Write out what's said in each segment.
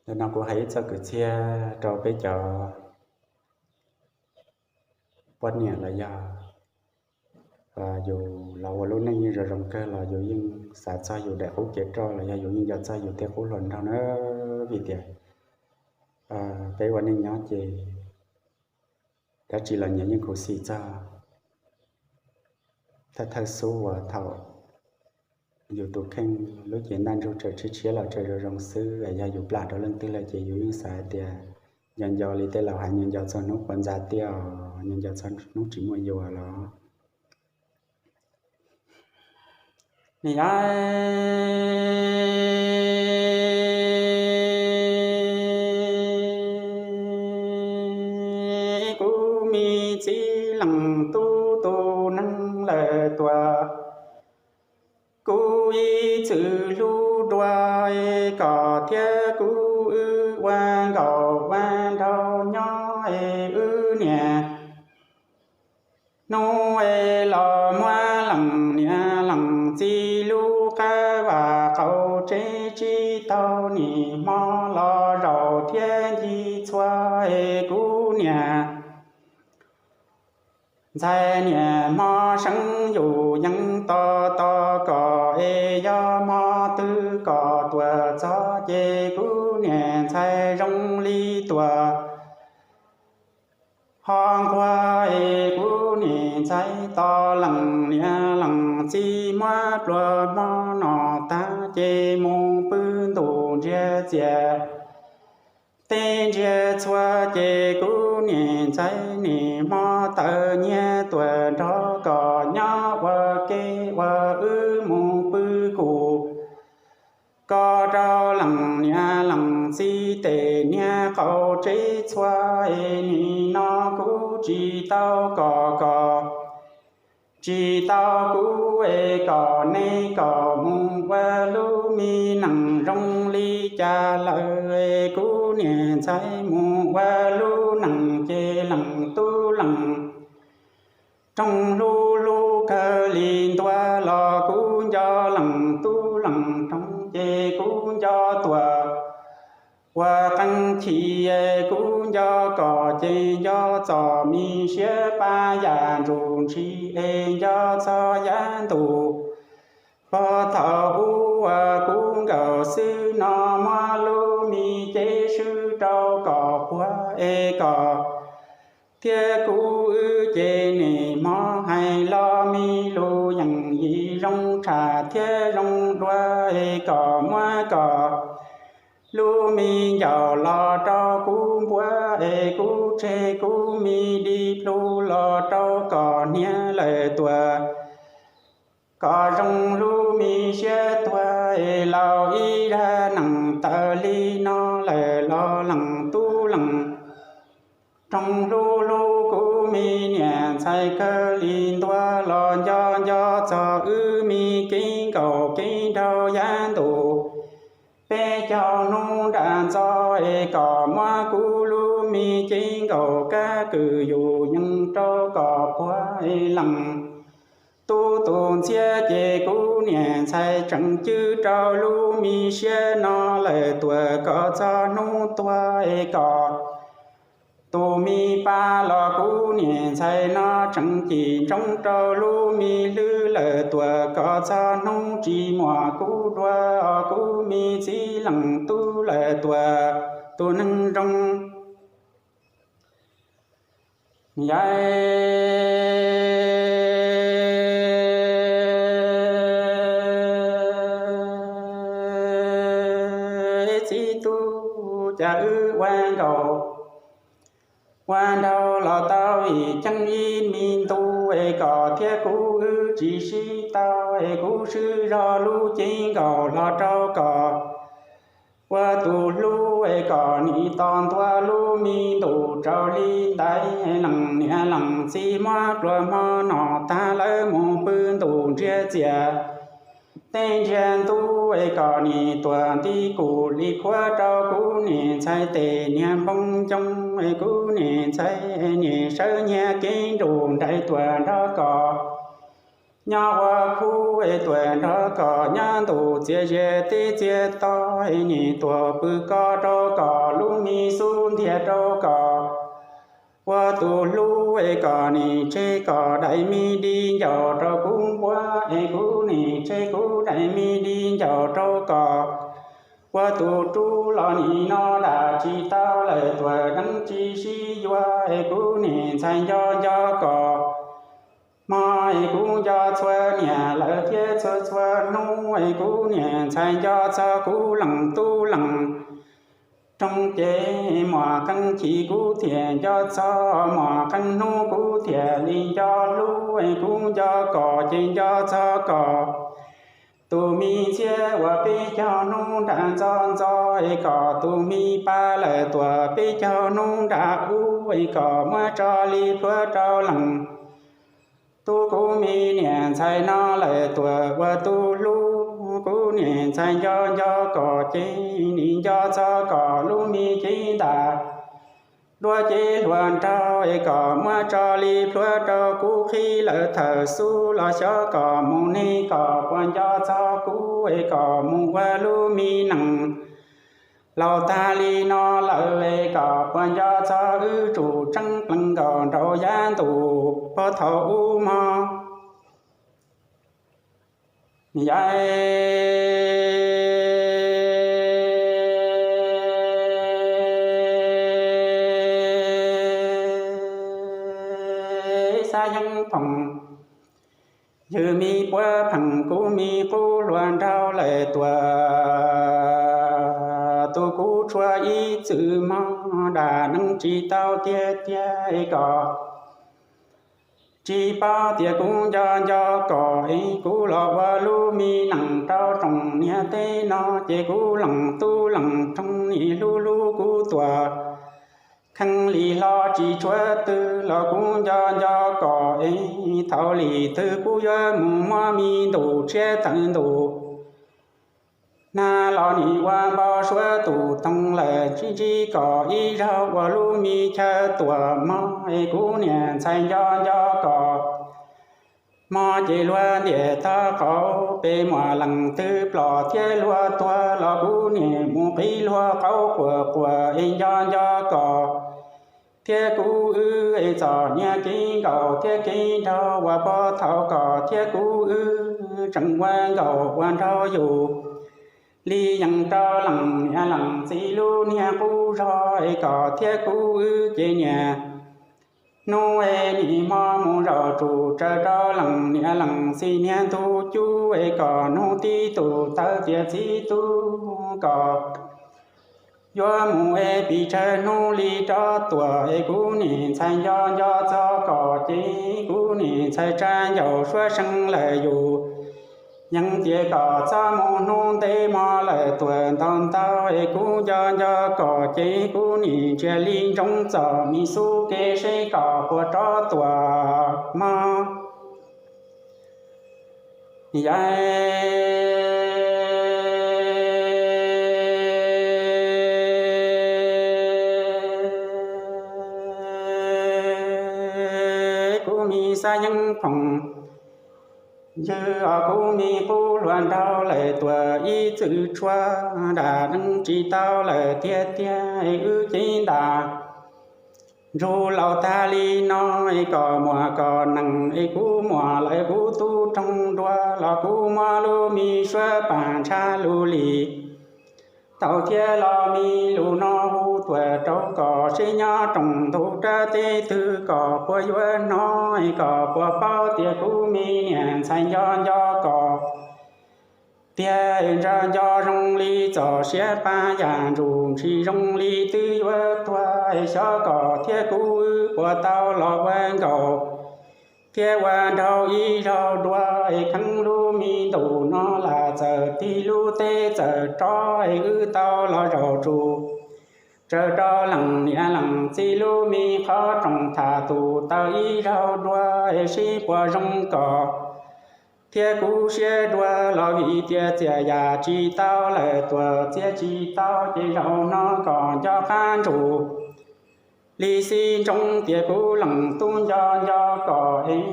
Ntawm no kuv hais ib txoj kwv txhiaj rau peb cov poj niam los yog yus los ua lub neej yeej zoo zoo kawg los yus yeej xav txog yus daim qub kev roj los yog yus yeej nco txog yus tej qub hluas nraug na. Vim tias peb ua neej nyob ces dab tsi los nyias yeej khuv xim txog thawj thawj xub uas thaum yus tus kheej lub cev ntaj ntsug tseem tshiab tshiab los tseem zoo zoo xwb, yog yus plam rau leej twg lawm ces yus yeej xav hais tias nco nco li tej laus hais, nco nco txog hnub quav ntxa tiaj os, nco nco txog hnub tsis muaj yus los. Yog kuv me txiv leej tub tus neeg lawm tuaj, kuv ib txwm hlub dua kom thiab kuv wb ua nkauj ua nraug nyob es wb niaj hnub es los muab leej niam leej txiv lub qab vaj qaum tsev tsis tau nim hmo los zaum thiab ncig txhua es kuv niaj ntxhais niaj hmo seev yus yeej tos tos kom es yog hmo twg kom tuaj txog ces kuv niaj ntxhais zoo li tuaj ho nquag es kuv niaj ntxhais tos leej niam leej txiv muab pluas hmo no tag ces mus pw ntuj ntsiag txias tej ntsiag txhua ces kuv niaj ntxhais nim hmo tawm nyiag tuaj nrog koj nyob ua ke ua wb mus pw kuv koj rau leej niam leej txiv tej niag qaum tsev txhua es nim no kuv tsis tau kom koj tsis tau kuv es kom nej kom mus ua lub me neej zoo li cas lawm es kuv niaj ntxhais mus ua lub neej ces leej tub leej roog hlub hlub kawg li ntuag los kuv nco leej tub leej roog ces kuv nco tuaj ua qee chim es kuv nco koj ces nco txoj me siab pab yam ntsuj ntshis es nco txog yav ntuj pog thaum ub uas kuv nkawm xwb no muab lub me cev swb rau kom puag es kom thiab kuv wb ces nim hmo hais los me lus yeej yim zoo tshaj thiab zoo dua es kom muab koj lub me ncaus los rau kuv npuab es kuv tseg kuv me di plhu los rau koj hniav lawm tuaj kom zoo lub me siab tuag es laus ib dag neeg tawm li no lawm los leej tub leej roog hlub hlub kuv me niam ntxhais kawg li ntuag los nco nco txog wb me kev nkauj kev nraug yav ntuj peb caug hnub nram ntxo es kom muab kuv lub me cev nkauj kab kwm yus yees rau kom puag es leej tub tus ntxhiab ces kuv niam ntxhais tseem cwb rau lub me siab no lawm tuaj kom txog hnub tuag es kom tus me pa los kuv niam ntxhais no tseem cim ntsoov rau lub me hlwb lawm tuaj kom txog hnub tsis muaj kuv dua os kuv me txiv leej tub lawm tuaj tus neeg zoo. Yog txiv tub cas wb ua nkauj ua nraug los tau ib ceeb ib me ntu es kom thiab kuv wb tsis sib tau es kuv swb zog lub cev nkauj los rau kom ua tus hlub es kom nim tos ntua lub me ntuj raws li ntawd. Leej niam leej txiv muab pluas hmo no tag lawv mus pw ntuj ntsiag txias tej ntsiag ntuj es kom nim tuaj nti kuv li khuab rau kuv niam ntxhais tej niag npoo ncoo es kuv niam ntxhais nim sawv nyiag kev nruj nraim tuaj nrog kom Nyob ua khub es tuam nrog kom nyob ntuj txias ze teb txias to, es nim tuam pw koj rau kom lub me xub ntiag rau kom ua tus hlub es kom nim tseg kom daim me di ncaus rau kuv npuab, es kuv nim tseg kuv daim me di ncaus rau kom ua tus rub los nim no dam tsis tau lawm tuam deev tsis sib yuav, es kuv niam ntxhais nco nco kom hmo es kuv nco txhua niam lawm thiab txhua txhua hnub, es kuv niam ntxhais nco txog kuv leej tub leej roog ces muam qee chim kuv thiaj nco txog, muam qee hnub kuv thiaj li nco hlub, es kuv nco kom ces nco txog kom tus me ntxhiab uas peb caug hnub nram ntxov ntxov, es kom tus me pab lawm tuam peb caug hnub nram ub, es kom muab tso li plhuav rau leej tub. Kuv me niam ntxhais no lawm tuam ua tus hlub, kuv niam ntxhais nco nco kom ces nim nco txog kom lub me cev ntam duab cev hluas nraug, es kom muab tso li plhuav rau kuv qhib lawm thawm xub los xyov kom mus ne kom puas nco txog kuv, es kom mus ua lub me neej laus tag li no lawm, es kom puas nco txog wb tsum tseeb plees nkaus nraum yav ntuj puag thaum ub mog. Yog Xab Yeeb Phoom, yog me puab pheej kuv me qub hluas nraug lawm tuam, tus kuv tshuav ib txwm hmo dam neeg tsis tau tiag tiag, es kom tsis paub tias kuv nco nco kom es kuv los ua lub me neej rau tsoom niam teb no, ces kuv leej tub leej roog nim hlub hlub kuv tuam kheej li hlo tsis tshuav twg los kuv nco nco kom es thaum li twg kuv yuav mus muab me ntuj tshiab tawm ntuj nag los nim ua npau suav tus toog lawm, tsis ntsib kom ib zaug ua lub me chaw tuam hmo, es kuv niam ntxhais nco nco kom hmo ces luag ntiam tag qauv pes muaj leej twg plom thiab luag tuag los kuv niam mus qhib luag qauv quas quas, es nco nco kom thiab kuv wb es txom nyem kev nkaum thiab kev nraug uas puag thaum kom thiab kuv wb tseem ua nkaum ua nraug yus li yees rau leej niam leej txiv lub niag qub zog, es kom thiab kuv wb ces niaj hnub es nim hmo mus zaum tsum tsaws rau leej niam leej txiv niag ntug cub, es kom hnub tib tug tawv tias txiv tub kom yuav mus es pis tsawg hnub li rov tuaj, es kuv niam ntxhais nco nco txog kom ces kuv niam ntxhais tsa ncaus suab seev lawm yus yees tias kom txhob mus hnub ntev hmo lawm tuaj ntau ntau, es kuv nco nco kom ces kuv niam ntsia li ntsoov txom me xub kev seb kom puas rov tuaj mog. Yog kuv me Xab Yeeb Phoom, yog kuv me qub hluas nraug lawm tuaj ib txwm tshuav dam neeg tsis tau lawm tiag tiag, wb cev ntam ntsug laus tag li no, es kom muaj kom neeg es kuv muaj lawm kuv tub roog dua los kuv muab lub me suab pam ntsha lus li tau thiab los me lus no hu tuaj rau kom seb nyob rooj ntug rab teb twg kom puas yuav hnov, es kom puas paub tias kuv me niam ntxhais nco nco kom tiag, nco nco zoo li txoj sia pab yam ntsuj, ntshis zoo li twb yuav tuag, xyov kom thiab kuv wb puas tau los ua nkaus thiab ua nraug ib zaug dua, es kheev lub me ntuj no lam txawm tig lub teb txawm rov, es wb tau los zaum tsum tsaws rau leej niam leej txiv lub me qhov rooj tham tus taw ib zaug dua, es sib puas zoo kom thiab kuv siab dua los vim tias txias yam tsis tau lawm tuaj txias tsis tau, ces zaum no kom nco qab ntsuj Li xib ntsoov tias kuv leej tub nco nco kom es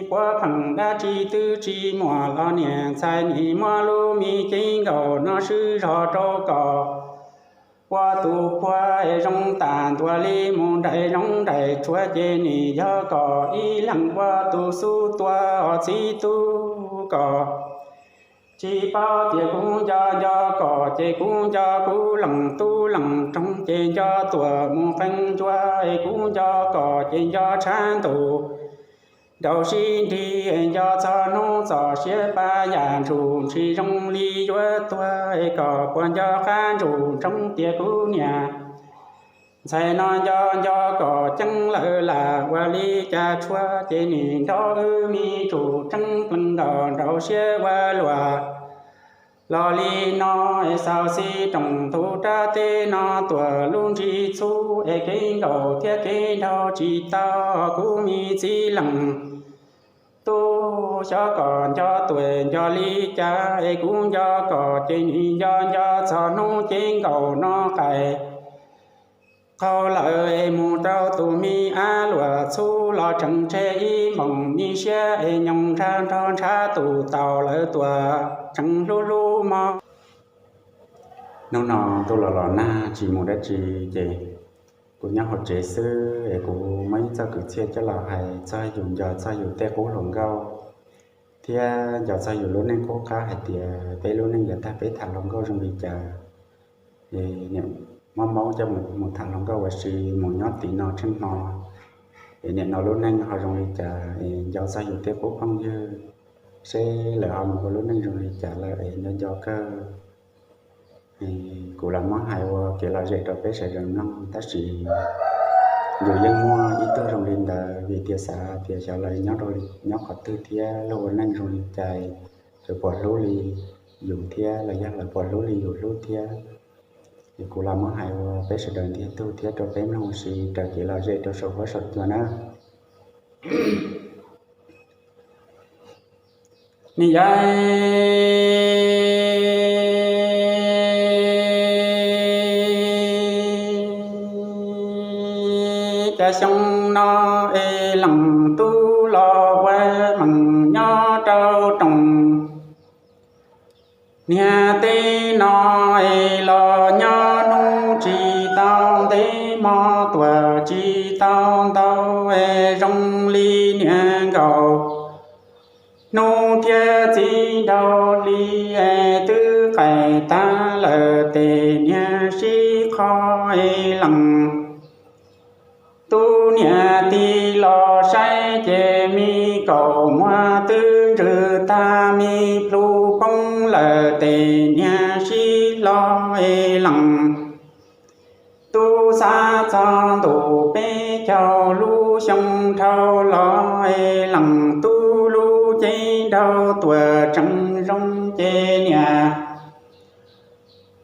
puab pheej dab tsi twb tsis muaj los niam ntxhais nim muab lub me cev nkaus no swb zog rau kom ua tus phuaj es zoo tam ntuas li mus nraim zoov nraim tsuav ces nim yog kom ib leeg ua tus xub tua os txiv tub kom tsis paub tias kuv nco nco kom ces kuv nco kuv leej tub leej roog ces nco tuam mus qee ncua es kuv nco kom ces nco tshav ntuj nraum sib nrig es nco txog hnub txog siav pab yam ntsuj ntshis zoo li yuav tuag es kom puas nco qab ntsuj ntsoov tias kuv niam ntxhais no nco nco kom ceeb lawm lam ua li cas tshuav ces nim nrog wb me ntsuj tseeb plees nkaus nraum siab ua luam los li no es xaus xib rooj tus rab teb no tuam lub ntsis txhub es kev nkaus thiab kev nraug tsis tau kuv me txiv leej tub xyov kom nco tuam nco li cas es kuv nco kom ces nim nco nco txog hnub cev nkaus no qais qhau lawm es mus rau tus me ab luam txhub los tseem tseg ib npoos me siab es nyoos nrhab nrog ntshav tus taus lawv tuam tseem hlub hlub mog. Hnub no ntuj los los nag tsis mus dab tsi ces kuv nyob hauv tsev xwb es kuv muab ib txoj kwv txhiaj coj los hais txog yus nco txog yus tej qub hluas nkauj thiab nco txog yus lub neej qub qab hais tias peb lub neej yav tag peb tham hluas nkauj zoo li cas. Es nim mob maub coj mus tham hluas nkauj ua si mus nyob tim no tsheej hmo es nim no lub neej ho zoo li cas es nco txog yus tej qub phooj ywg seb lawv ho mus ua lub neej zoo li cas lawm es nco nco kawg. Kuv los muab hais ua kev lom zem rau peb sawv daws mloog tab sis yus yeej muaj ib tug zoo li ntawd vim tias xav tias xyov lawv nyob rau nyob qhov twg thiab luag ua neej zoo li cas, lawv puas hlub li yus thiab los yog lawv puas hlub li yus hlub thiab. Es kuv los muab hais ua peb sawv daws ntiag tug thiab rau peb mloog ua si raws kev lom zem rau saum huab saum cua na. Nim yav cas xyoo no es leej tub los ua meem nyob rau rooj niag teb no es los nyob hnub tsis tau ntev hmo tuam tsis tau ntau es zoo li niag nkaus hnub thiab txiv nraug hli es twb qaim tag lawm tes niag sib qho es leej tub niam tig los saib ces me kaum muag twb ntsws tag me plhu poob lawm tes niag sib hlo es leej tub xav txog ntuj peb caug lub xyoo dhau los es leej tub lub cev nraug tuam tseem zoo ces niam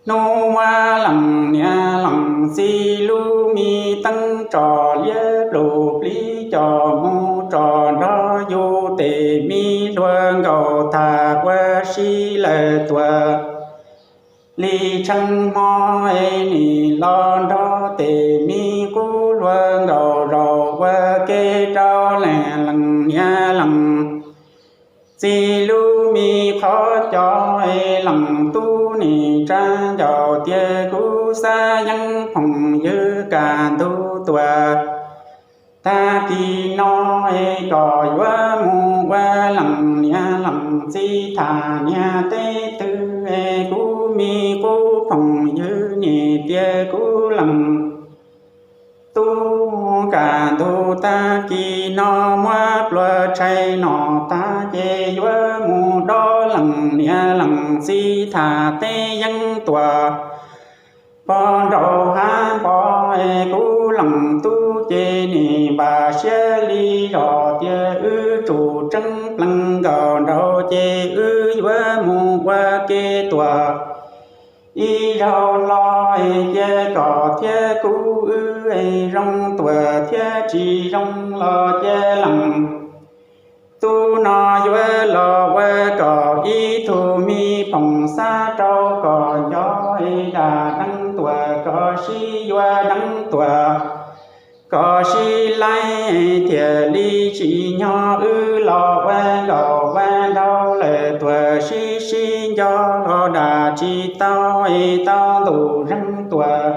hnub muab leej niam leej txiv lub me teeb tso liab plus plib coj mus tso nrog yus tes me hluas nkaus tham ua si lawm tuam li tsheej hmo es nim los nrog tes me qub hluas nkaus zaum ua ke rau leej leej niam leej txiv lub me qhov cos es leej tub nim tsa ncaus tias kuv xav yeej phooj ywg kaj ntug tuam. Tag kis no es koj yuav mus ua leej niam leej txiv tham niag teb twg es kuv me qub phooj ywg nim tias kuv leej tub kaj ntug tag kis no muab pluas tshais no tag ces yuav mus dob leej niam leej txiv tham teb yeeb tuam. Pog nraug hab npog es kuv leej tub ces nim npaj siab li zog tias wb tsum tseeb plees nkaus nraug ces wb yuav mus ua ke tuam. Ib zaug hlo es cia kom thiab kuv wb zoo tuam thiab tsis zoo los cia leej tub no yuav los ua kom ib tug me phoom xab rau kom nco es dam deev tuam kom sib yuav deev tuam. kom sib laij thiaj li tsis nyob, wb los ua nkaus ua nraug lawm tuag sib sib nco los dag tsis tau, tau ntuj zeeg tuag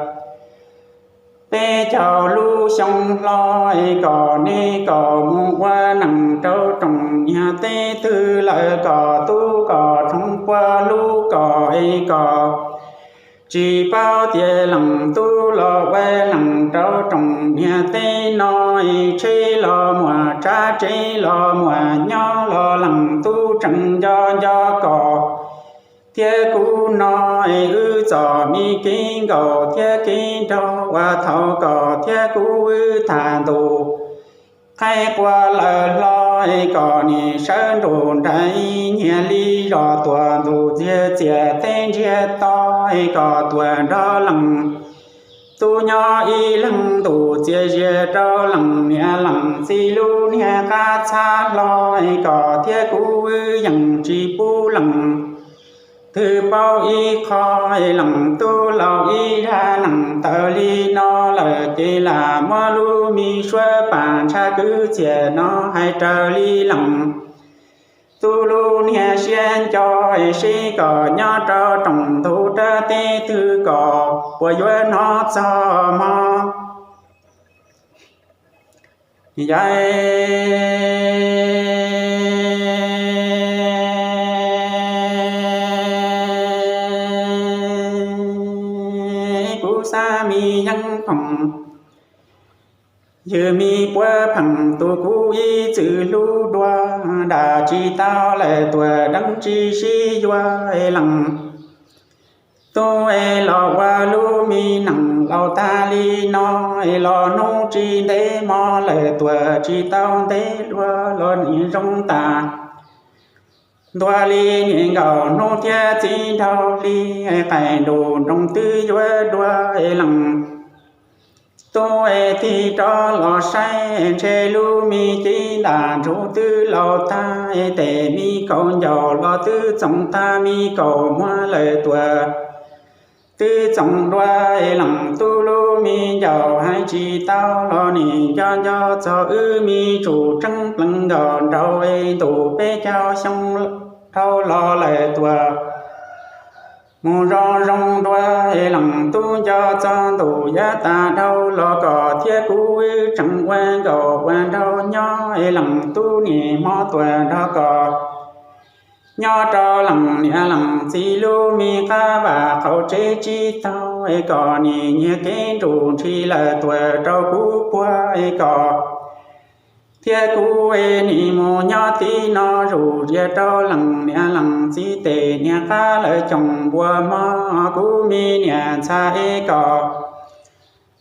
peb caug lub xyoo hlo, kom nej kom mus ua neej rau rooj niag teb twg lawm kom tub kom tshoov puag lub kom, kom tsis paub tias leej tub los ua neej rau rooj niag teb no, tsheb los muaj tsav tsev los muaj nyob los leej tub tseem nco nco kom thiab kuv no, wb txom me kev nkaus thiab kev nraug uas thaum kom thiab kuv wb tham ntu qhaib qua lawm hlo, kom nim sawv nruj nraim nyias li zos tuag ntuj txiag txias teb ntsiag to, kom tuag nrog leej tub nyob ib leeg ntuj txias zias rau leej niam leej txiv lub niag qab txhab hlo, kom thiab kuv wb yeej tsis pub leej twg paub ib qho, leej tub laus ib zaj neej tawm li no lawm ces lam muab lub me suab pam ntsha kwv txhiaj no hais raws li leej tub lub niag siab nco, seb kom nyob rau rooj ntug rab teb twg kom puas yuav hnov txog mog. Yog kuv xav me yeeb phoom, ywg me puab pheej tu kuv ib txwm hlub dua, dag tsis tau lawm tuag deev tsis sib yuav, leej tub los ua lub me neej laus tag li no, los hnub tsis ntev hmo lawm tuag tsis tau ntev dua los nim zoo tas ntua li niam nkaus hnub thiab txiv nraug li, qaij nruj nroos twb yuav dua, leej tub tig rov los saib ntshe lub me cev ntaj ntsug twb laus tag, tes me kaus ncaus los twb txoom tag, me kaus muag lawm tuag twb txoom dua, leej tub lub me ncaus hais tsis tau los nim nco nco txog wb me tsuj tseeb plees nkaus nraug, ntuj peb caug xyoo dhau los lawm tuag mus zoo zoo dua, leej tub nco txog ntuj yav tas dhau los kom thiab kuv wb tseem ua nkaus ua nraug nyob, leej tub nim hmo tuag nrog kom nyob rau leej niam leej txiv lub me qab vam qaum tsev tsis taug, kom nim nyiag kev nruj ntshis lawm tuag rau kuv puag, kom thiab kuv nim mus nyob tim no zuj zus rau leej niam leej txiv tes niag qab lawv coom npua mog, kuv me niam ntxhais es kom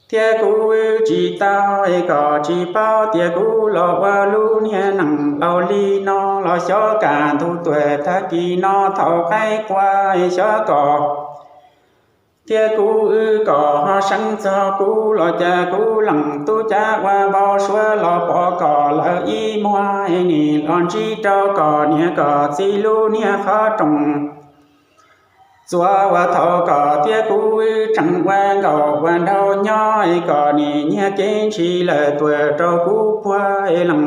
thiab kuv wb tsis tau, kom tsis paub tias kuv los ua lub niag neej laus li no los xyov kaj ntug tuag tag kis no thaum qaib qua, xyov kom thiab kuv wb kom ho seev txog kuv los cas kuv leej tub cav ua npau suav los pom kom lawv ib muag, nim los ntsib rau kom niam kom txiv lub niag qhov rooj txuas uas thaum kom thiab kuv wb tseem ua nkaus ua nraug nyob, kom nim nyiag kev ntshis lawm tuag rau kuv puag, leej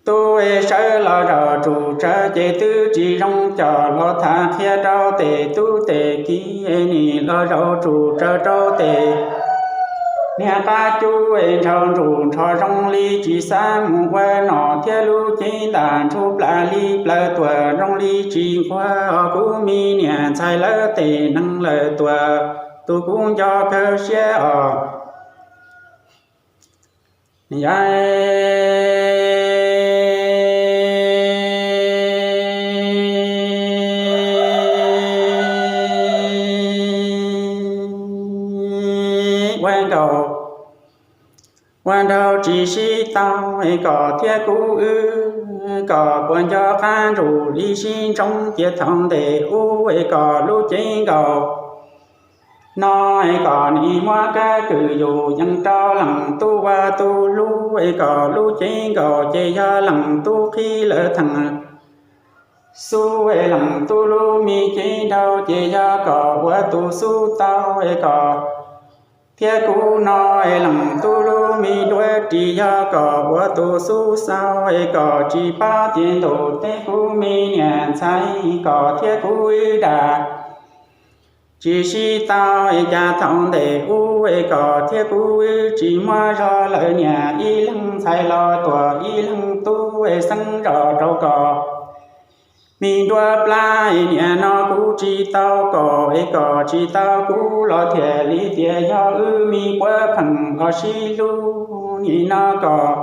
tub sawv los zaum tsum tsawv ces twb tsis zoo coj los tham qhia rau tes tub tes kiv, nim los zaum tsum tsawv rau tes niag qab cub, ntshaus nruj nrho zoo li tsis xav mus ua nom, thiab lub cev ntaj ntsug plas li plaws tuag zoo li tsis nquag, kuv me niam ntxhais lawv tes neeg lawm tuag, tus kuv nco kawg siab os. Yog ua nkaus ua nraug tsis sib tau, kom thiab kuv wb kom puas nco qab ntsuj li sib ntsoov tias thaum ntes ub, kom lub cev nkaus no, kom nim muab kab kwm yus yees rau leej tub ua tus hlub, kom lub cev nkaus ces yog leej tub qhib lawv theem xub, leej tub lub me cev nraug ces yog kom ua tus xub tau, kom Thiab kuv no es leej tub lub me duab ris yog kom ua tus xub xaus es kom tsis paub tias ntuj teb kuv me niam ntxhais kom thiab kuv wb dam tsis sib tau es cas thaum ntej ub es kom thiab kuv wb tsis muab zog lawm niam ib leeg ntxhais los tuam ib leeg tub es xeeb zos rau kom me nruab plab es niam no kuv tsis tau kom es kom tsis tau kuv los thiaj li tias yog wb me puab pheej los sib hlub nim no kom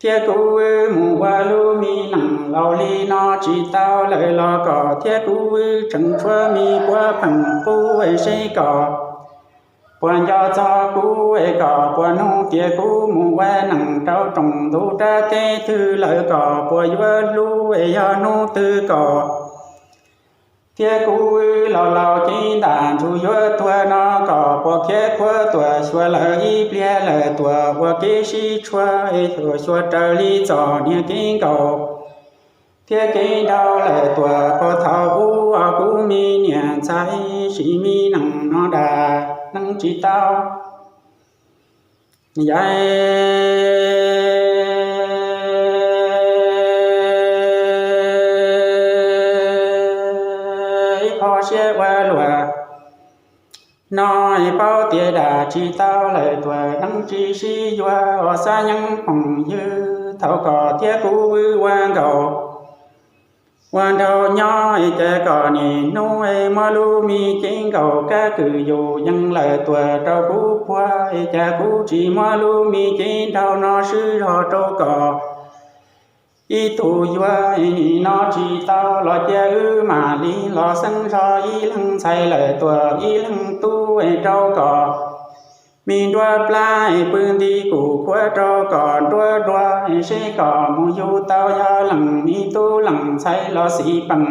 thiab kuv wb mus ua lub me neej laus li no tsis tau lawm los kom thiab kuv wb tseem tshuav me puab pheej qub es seb kom puas nco txog kuv es kom puas nug tias kuv mus ua neej rau rooj ntuj rab teb twg lawm kom puas yuav hlub es yog hnub twg kom thiab kuv wb laus laus cev ntaj ntsug yuav tuag no kom puas khiav khuav tuam xyuas lawm ib pliag lawm tuam ua kev sib tshuav es tuam xyuas raws li txom nyem kev nkaum thiab kev nrau lawm tuam puas thaum ub os kuv me niam ntxhais sim me neej no dag neeg tsis tau yais ib qho siab ua luaj no es paub tias dag tsis tau lawm tuam neeg tsis sib yuav os xav yeeb phooj ywg thaum kom thiab kuv wb ua nkaus ua nraug nyob es cas kom niaj hnub es muab lub me cev nkaus kab kwm yus yees lawm tuam rau kuv puag es cas kuv tsis muab lub me cev nraug no swb zog rau kom ib tug yuav es nim no tsis tau los cia wb mam li los xeeb zog ib leeg ntxhais lawm tuam ib leeg tub es rau kom me nruab plab es pw nti kuj khuav rau kom nruab dua es seb kom mus yug tau yog leej me tub leej ntxhais los xij peem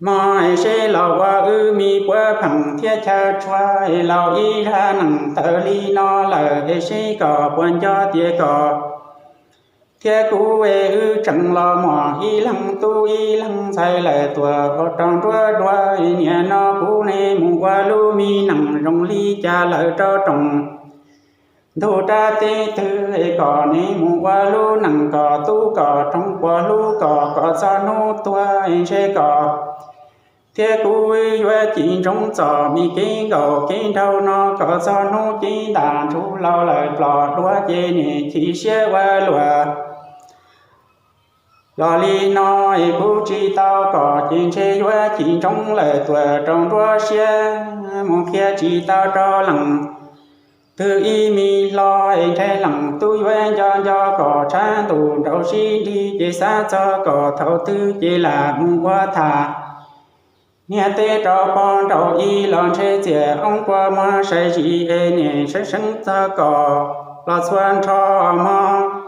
mog es seb los ua wb me puab pheej thiab chaw tshua es laus ib zag neej tawm li no lawm es seb kom puas nco tias kom thiab kuv es wb tseem los muaj ib leeg tub ib leeg ntxhais lawm tuam ua rau nruab dua es niaj no kuv ne mus ua lub me neej zoo li cas lawm rau rooj ntug rab teb twg es kom ne mus ua lub neej kom tub kom roog puas hlub kom kom txog hnub tuag es ntshe kom thiab kuv wb yuav cim ntsoov txom me kev nkaus kev nraug no kom txog hnub cev ntaj ntsug laus lawm plom dua ces niaj chim siab ua luaj los li no es kuv tsis tau kom ces ntshe yuav cim ntsoov lawm tuam rau nruab siab mus qhia tsis tau rau leej twg ib me hlo es ntshe leej tub yuav nco nco kom tshav ntuj nraum sib nrig ces xav txog kom thaum twg ces lam mus ua tham niag teb rau pog nraud ib los ntshe txiaj oob kua muag sai zis es niaj seev seev txog kom los txhua nrho mog.